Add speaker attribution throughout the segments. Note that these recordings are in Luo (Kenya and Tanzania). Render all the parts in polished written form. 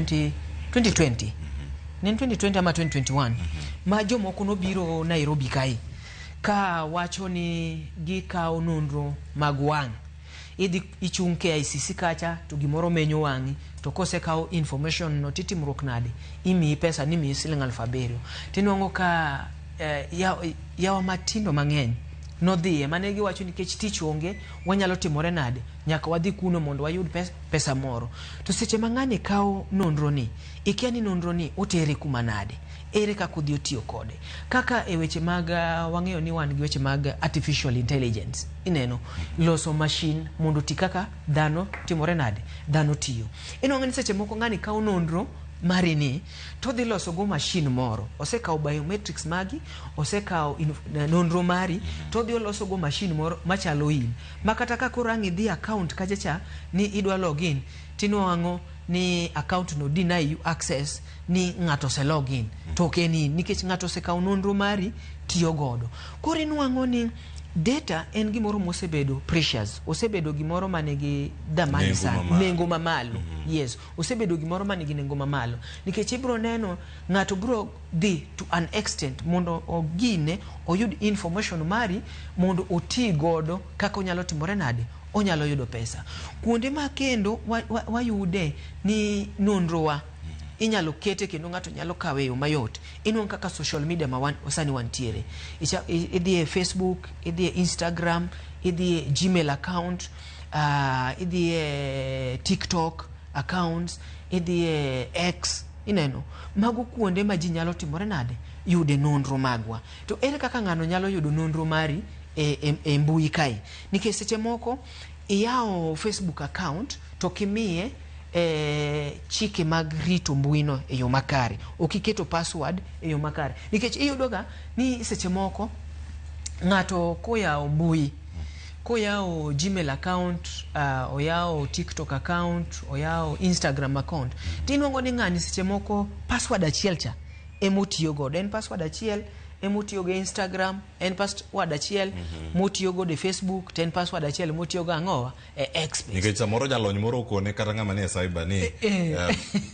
Speaker 1: 20, 2020 ne en 2020 ama 2021 ma jomoko nobiro Nairobi kae ka wacho ni gikawo nonro mag wang'. Idhi ichung' KICC kacha to gimoro menyo wang'i, to kosekaw information no titimruok nade? Imiyi pesa ni imiyi siling 7,000. Tinwang'o ka yawa matindo mang'eny nodhiye mane giwacho nikech tich onge, wanyalo timore nade, nyaka wadhi kuno mondo wayud pesa moro. To seche ma ng'ani kawo nonro ni, ikia ni nonro ni otere kuma nade, ere kaka odhi otiyo kode. Kaka e weche mag wang'eyo ni wan gi weche mag artificial intelligence, ineno loso machine mondo oti kaka dhano timore nade, dhano tiyo. Inwang'o ni seche moko ng'ani kawo nonro mari ni to odhi loso go machine moro, osekawo biometrics magi, osekawo nonro mari to odhi oloso go machine moro machalo in, ma kata ka koro ang' idhi account kacha cha ni idwa login, tinwang'o ni account no deny you access ni ng'ato ose login to ok en in, nikech ng'ato osekawo nonro mari tiyo godo. Koro inwang'o ni data en gimoro mosebedo precious, osebedo gimoro manigi dhamani
Speaker 2: Nengo
Speaker 1: sana,
Speaker 2: mamalo.
Speaker 1: Nengo mamalo. Yes, osebedo gimoro manigi nengo mamalo, nikech ibiro neno ng'ato biro dhi to an extent mondo ogine oyud information mari mondo oti godo kaka onyalo timore nade, onyalo yudo pesa. Kuonde ma kendo wayude ni nonrowa inyalo kete kendo ng'ato nyalo kawe e yo mayot, inwang'o kaka social media ma sani wantiere. Idhi e Facebook, idhi e Instagram, idhi e Gmail account, idhi e TikTok accounts, idhi e X, ineno mago kuonde ma ji nyalo timore nade, yude nonro magwa. To ere kaka ng'ano nyalo yudo nonro mari e mbui kae? Nikech seche moko iyawo Facebook account to kimiye chike mag rito mbui no e yo makare, ok iketo password e yo makare, nikech iyudo ga ni seche moko ng'ato koyawo mbui, koyawo Gmail account, oyawo TikTok account, oyawo Instagram account, tinwang'o ni ng'ani seche moko password achiel cha emotiyo godo, en password achiel emotiyo go e Instagram, en password achiel motiyo godo e Facebook, to en password achiel motiyo go ang'owa e X space.
Speaker 2: Nikech samoro jalony moro okone kata ng'ama nie cyber ni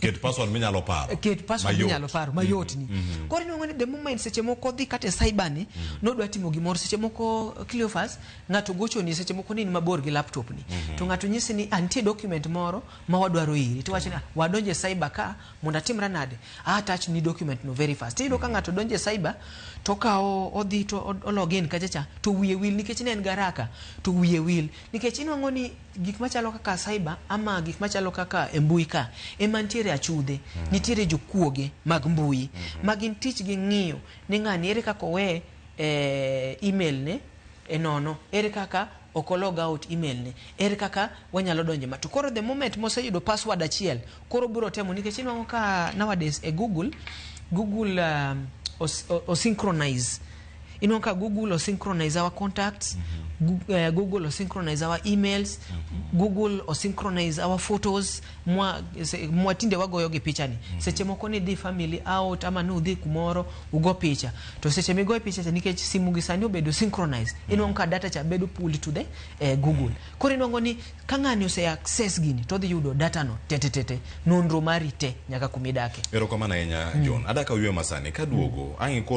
Speaker 2: ket password minyalo paro.
Speaker 1: Ket password
Speaker 2: Mayot.
Speaker 1: Minyalo paro mayot ni. Koro inwang'o ni the moment seche moko odhi kata e cyber ni nodwa timo gimoro, seche moko, Cleophas, ng'ato gochoni, seche moko ni in mabor gi laptop ni, to ng'ato nyisi ni, "Ah, nitie document moro ma wadwaro iri," to wacho ni, "Ah, wadonjo e cyber ka mondo atimra nade, a attach ni document no very fast." Iyudo ka ng'ato donjo e cyber to okawo odhi to o login kacha cha to wiye wil nikech ne en garaka to wiye wil, nikech inwang'o ni gik machalo kaka cyber ama gik machalo kaka e mbui ka ema nitiere achudhe, nitiere jokuoge mag mbui ma gin tich gi ng'iyo ni ng'ani ere kaka owe email ne e nono, ere kaka ok o log out email ne, ere kaka wanyalo donjo ma. To koro the moment moseyudo password achiel, koro biro temo, nikech inwang'o ka nowadays e Google o synchronize, inwang'o ka Google o synchronize our contacts, Google o synchronize our emails, Google o synchronize our photos mwa tinde wagoyo gi picha ni. Seche moko ni dhi family out ama nudhi kumoro ugo picha, to seche migoyo picha cha, nikech simu gi sani obedo synchronized, inwang'o ka data cha bedo pulled to the Google. Koro inwang'o ni ka ng'ani ose access gini to odhi yudo data no te te te te, nonro mari te nyaka kumidake.
Speaker 2: Erokamano ahinya, John. Adaka ywe masani kaduogo ang' ikon.